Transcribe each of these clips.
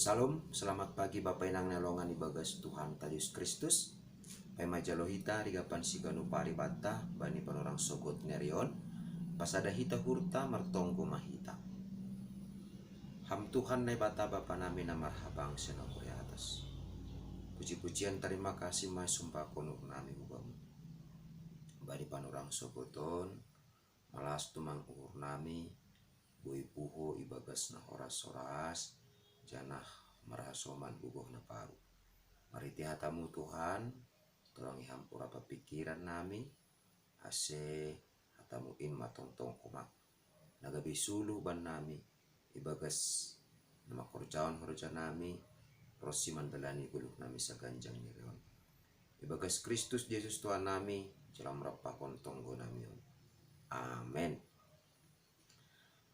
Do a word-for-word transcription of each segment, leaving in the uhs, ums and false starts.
Salam, selamat pagi Bapa Inang na longan ibagas Tuhan ta Jesus Kristus. Paima jalo hita rigapan siganu paribata bani panorang sogot nerion, pasada hita hurta martonggo mahita. Ham Tuhan Naibata Bapa nami na marhabang senokuri atas. Puji-pujian terima kasih ma sumpah konur nami ubamu. Bani panorang sogoton, malas tumang ukur nami, boi puho ibagas na horas-horas, janah marahasoman gogoh na paru. Marhitei hatamu Tuhan, tolong iham urapa pikiran nami, ase hatamu in matongtong koma. Na gabe suluh ban nami, ibagas na mangkorjahon horja nami, ronsi mandalani goluh nami saganjang nerion. Ibagas Kristus Jesus Tuhan nami, jalo marampahkon tonggo nami on. Amen.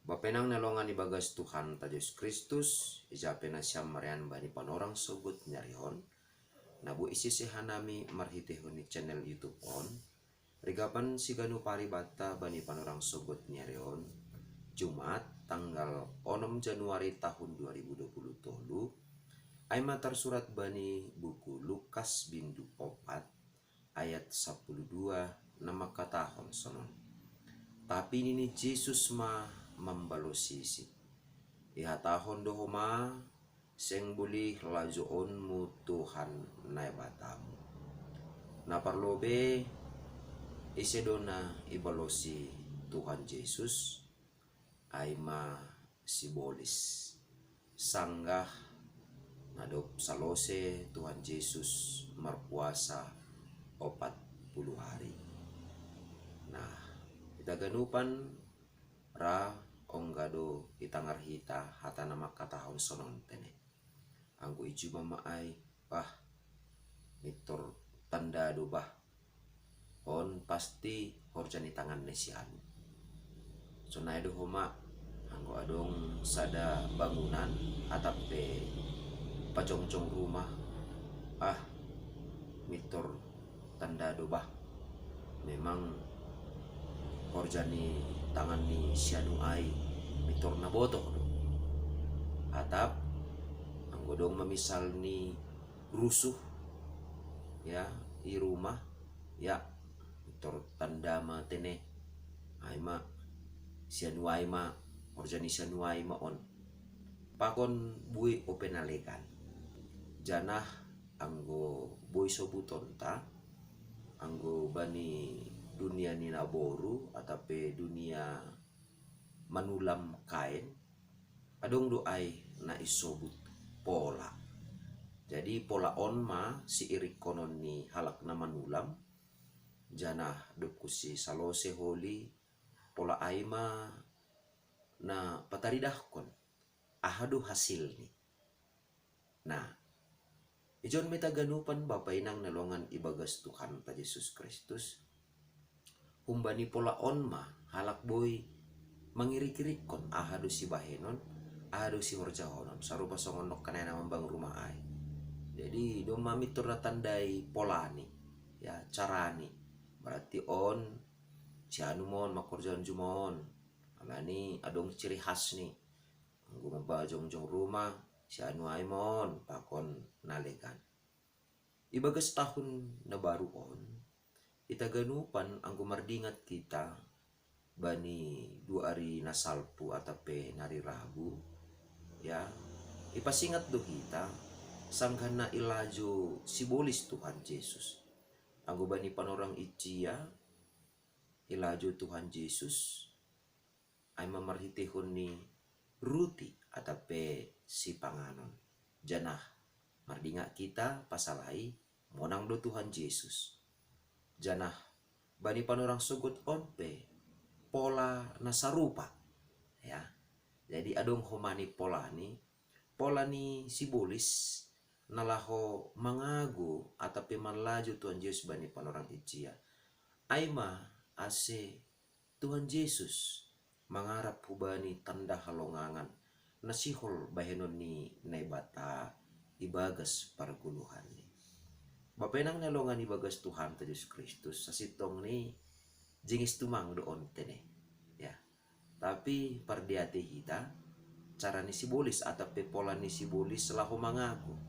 Bapa Inang na longan ibagas Tuhan ta Jesus Kristus, ija pe nasiam marian bani panorang sogot nerion, na boi isese hanami marhiteihon ni channel YouTube on, rigapan siganu paribata bani panorang sogot nerion, Jumat tanggal onom Januari tahun dua ribu dua puluh tolu, ai ma tarsurat bani buku Lukas bindu opat ayat sapuluh dua na mangkatahon sonon. Tapi nini Jesus ma mambalosisi, ihatahon do homa, seng bulih lajoonmu Tuhan Naibatamu. Na parlobei, ise do na ibalosi Tuhan Jesus, ai ma sibolis. Sanggah na dob salose Tuhan Jesus marpuasa opat puluh hari. Nah, hita ganupan ra ongga do itangar hita hata na mangkatahon sonon tene. Anggo ijuma ma ai, bah, mintor tanda do bah. On pasti horja ni tangan ni sianu. Sonai do homa, anggo adong sada bangunan atap pe pajongjong rumah, ah, mintor tanda do bah. Memang horja ni tangan ni sianu ai mintor na botoh do. Atap anggo dong ma misal ni rusuh, ya, i rumah, ya, mintor tanda ma tene. Ai ma sianu ai ma, horja ni sianu ai ma on. Pakon bue ope na legan. Janah anggo boi sobutonta, anggo bani dunia ni naboru atap pe dunia manulam kain, adong do ai na isobut pola. Jadi pola on ma siiringkonon ni halak na manulam, janah dob kunsi salose holi, pola ai ma na pataridahkon aha do hasilni. Nah, ijon ma hita ganupan Bapa Inang na longan ibagas Tuhan ta Jesus Kristus. Humbani pola on ma halak boi mangirik-irikkon aha do sibahenon, aha do sihorjahonon, sarupa songon nongkan na mambangun rumah ai. Jadi domma mintor na tandai polani, ya, carani. Berarti on sianu ma on mangkorjahon juma on. Alani adong ciri khasni. Anggo mambahen jongjong rumah, sianu ai ma on pakon na legan. Ibagas tahun na baru on, hita ganupan anggo mardingat hita bani dua ari na salpu atap pe na ari Rabu, ya, ipasingat do hita sanggah na ilajo sibolis Tuhan Jesus. Anggo bani panorang ijia, ilajo Tuhan Jesus ai ma marhiteihon ni ruti atap pe sipanganon. Janah mardingat hita pasal ai monang do Tuhan Jesus. Janah bani panorang sogot on pe pola na sarupa, ya. Jadi adong homa ni polani, pola ni sibolis na laho mangago atap pe manlajo Tuhan Jesus bani panorang ijia. Ai ma ase Tuhan Jesus mangarap hubani tanda halongangan na sihol bahenon ni Naibata ibagas pargoluhanni. Bapa Inang na longan ibagas Tuhanta Jesus Kristus, sasintongni jingis tumang do on tene, ya. Tapi pardiatei hita, cara ni sibolis atap pe pola ni sibolis laho mangago.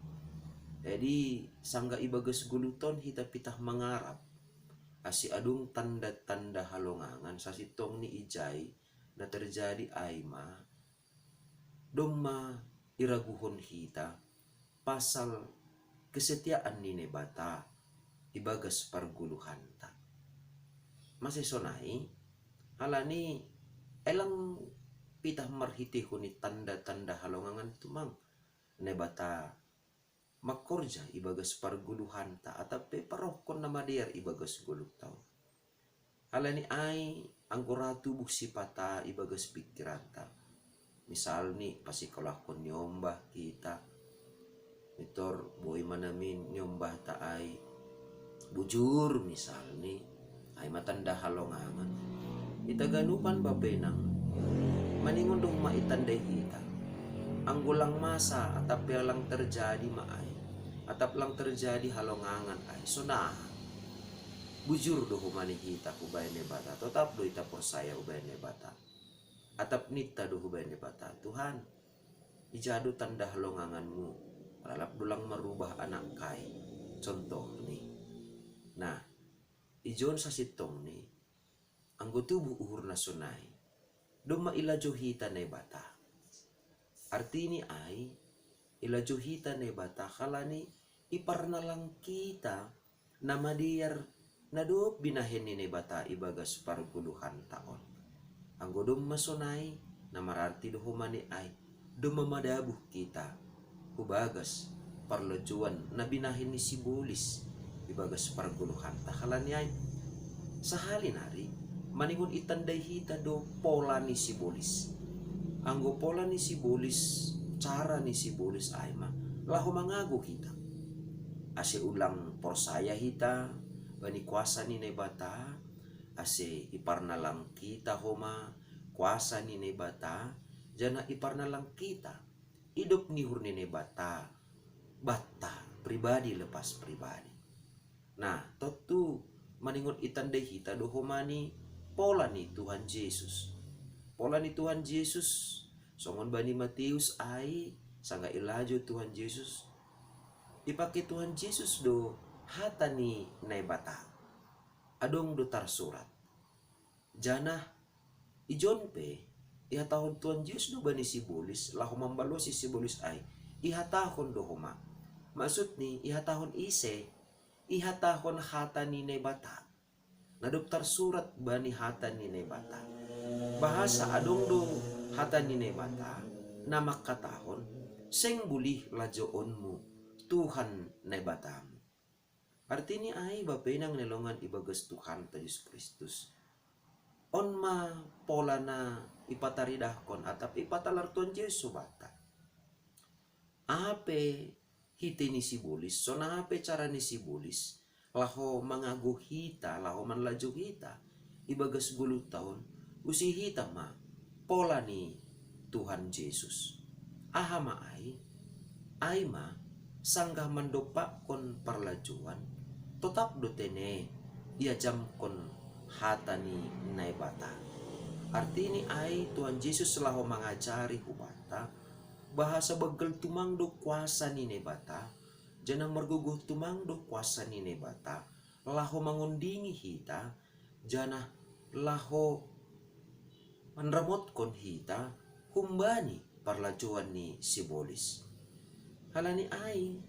Jadi sangga ibagas goluhta on hita pitah mangarap, ase adong tanda-tanda halongangan sasintongni ijai na terjadi ai ma, domma iraguhon hita pasal kesetiaan ni Naibata ibagas pargoluhanta. Mase sonai, halani elang pitah marhitehon ni tanda-tanda halongangan tumang Naibata mangkorja ibagas pargoluhanta atap pe parohkon na madear ibagas goluhta on. Halani ai anggo ra tubuh sipata ibagas pikiranta, misalni pasikolahkon niombah hita, mitor boi manamin niombahta ai bujur misalni, ai ma tanda halongangan. Ita ganupan bapenang, maningon do ma itandai hita, anggo lang masa atap pe lang terjadi ma ai, atap lang terjadi halongangan ai, sonaha? Bujur do homa ni hita hubaen Naibata, totap do ita porsaya hubaen Naibata. Atap ninta do hubaen Naibata, Tuhan, ija do tanda halonganganmu, ralap do lang marubah anakkai, contohni. Nah, ijon sasintongni, anggo tubuh uhur na sonai, domma ilajo hita Naibata. Artini ai, ilajo hita Naibata halani iparnalang hita na madear na dob binahen ni Naibata ibagas pargoluhanta on. Anggo domma sonai, na mararti do homa ni ai, domma madabuh hita hubagas parlajoan na binahen ni sibolis ibagas pargoluhanta. Halani ai, sahali nari, maningon itandai hita do pola ni sibolis. Anggo pola ni sibolis, cara ni sibolis ai ma laho mangago hita, ase ulang porsaya hita bani kuasa ni Naibata, ase iparnalang hita homa kuasa ni Naibata, janah iparnalang hita idop ni uhur ni Naibata banta pribadi lepas pribadi. Nah, tontu maningon itandai hita do homa ni pola ni Tuhan Jesus. Pola ni Tuhan Jesus, songon bani Mateus ai, sangga ilajo Tuhan Jesus, ipake Tuhan Jesus do hata ni Naibata. Adong do tarsurat. Janah ijon pe, ihatahon Tuhan Jesus do bani sibolis laho mambalosi sibolis ai, ihatahon do homa. Maksudni, ihatahon ise? Ihatahon hata ni Naibata. Na dob tarsurat bani hata ni Naibata. Bahasa adong do hata ni Naibata na mangkatahon, seng bulih lajoonmu Tuhan Naibatamu. Artini ai, bapenang na longan ibagas Tuhanta Jesus Kristus, on ma pola na ipataridahkon atap ipatalar Tuhan Jesus hubanta. Aha pe hite ni sibolis, sonaha pe cara ni sibolis laho mangago hita, laho manlajo hita ibagas goluhta on, usi hita ma pola ni Tuhan Jesus. Aha ma ai? Ai ma, sanggah mandompakkon parlajoan, totap do tene iajamkon hata ni Naibata. Artini ai, Tuhan Jesus laho mangajari hubanta bahasa banggal tumang do kuasa ni Naibata, janah margogoh tumang do kuasa ni Naibata laho mangondingi hita, janah laho manramotkon hita humbani parlajoan ni sibolis. Halani ai,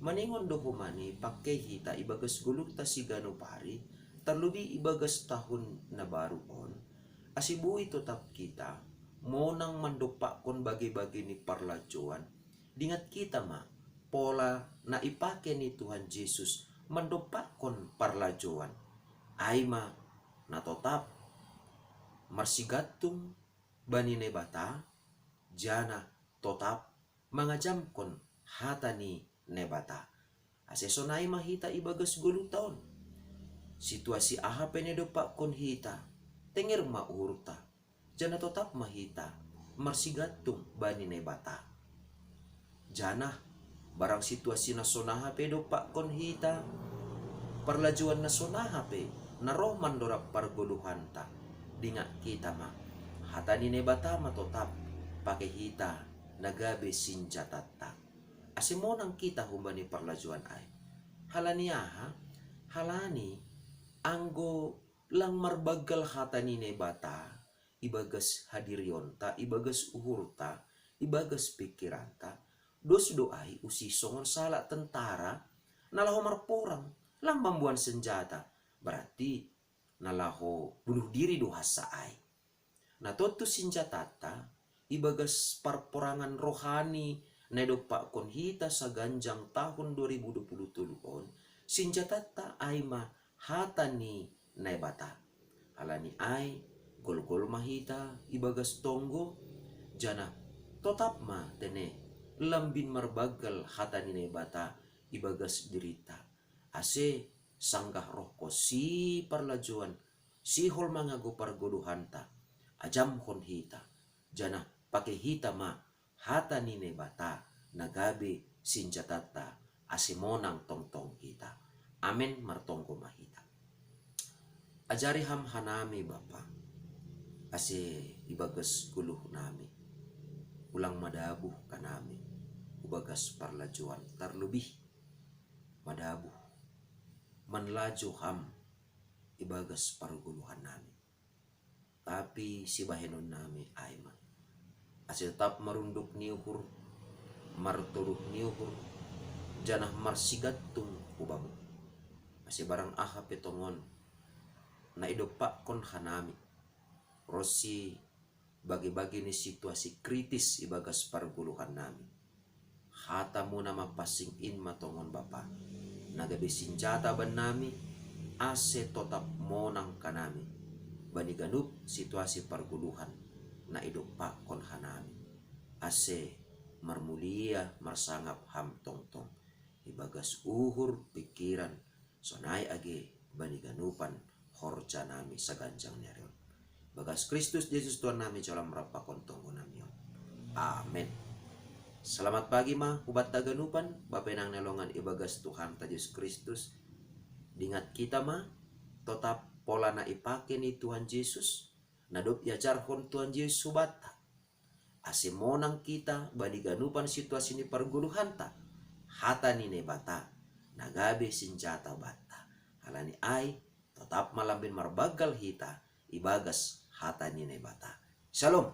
maningon do homa ni pangkei hita ibagas goluhta siganup ari, tarlobi ibagas tahun na baru on, ase boi totap hita monang mandompakkon bage-bage ni parlajoan. Dingat hita ma pola na ipake ni Tuhan Jesus mandompakkon parlajoan. Ai ma, na totap marsigantung bani Naibata, janah totap mangajamkon hata ni Naibata. Ase sonai ma hita ibagas goluhta on. Situasi aha pe na idompakkon hita, tenger ma uhurta, janah totap ma hita marsigantung bani Naibata. Janah barang situasi na sonaha pe idompakkon hita, parlajoan na sonaha pe na roh mandorab pargoluhanta, dingat hita ma, hata ni Naibata ma totap pake hita na gabe sinjatatta. Ase monang kita humbani parlajuan ai. Halani aha? Halani anggo lang marbaggal hata ni Naibata, ibagas hadirionta, ibagas uhurta, ibagas pikiranta, dos do ai usi songon sala tentara, na laho marporang, lang mamboan senjata, berarti na laho bunuh diri do hansa ai. Na tontu sinjatatta, ibagas parporangan rohani na idompakkon hita saganjang tahun dua ribu dua puluh tolu on, sinjatatta ai ma hata ni Naibata. Halani ai, golgol ma hita ibagas tonggo, janah totap ma tene lambin marbaggal hata ni Naibata ibagas dirita. Ase sanggah rohko si parlajuan, sihol mangago pargoluhanta, ajamkon hita, janah pake hita ma hata ni Naibata na gabe sinjatatta, ase monang tongtong hita. Amen. Martonggo ma hita. Ajari ham hanami Bapa, ase ibagas goluhnami, ulang madabuh hanami hubagas parlajuan, tarlobih madabuh manlaju ham ibagas pargoluhannami. Tapi sibahenonnami ai ma, ase totap marunduk ni uhur, martoruh ni uhur, janah marsigantung hu Bamu. Ase barang aha pe tongon na idompakkon hanami, ronsi bage-bage ni situasi kritis ibagas pargoluhannami, hata-Muna ma pansing in ma tongon Bapa, na gabe sinjata bannami, ase totap monang hanami bani ganup situasi pargoluhan na idompakkon hanami, ase marmulia marsangap Ham tongtong ibagas uhur, pikiran, sonai age bani ganupan horjanami saganjang ni ari on. Bagas Kristus Jesus Tuhannami, jalo Ham rap pakon tonggonami on. Amen. Selamat pagi ma hubanta ganupan, bapa inang na longan ibagas Tuhanta Jesus Kristus. Dingat hita ma, totap pola na ipake ni Tuhan Jesus, na dob iajarhon Tuhan Jesus hubanta, ase monang hita bani ganupan situasi ni pargoluhanta, hata ni Naibata na gabe sinjata banta. Halani ai, totap ma lambin marbanggal hita ibagas hata ni Naibata. Shalom.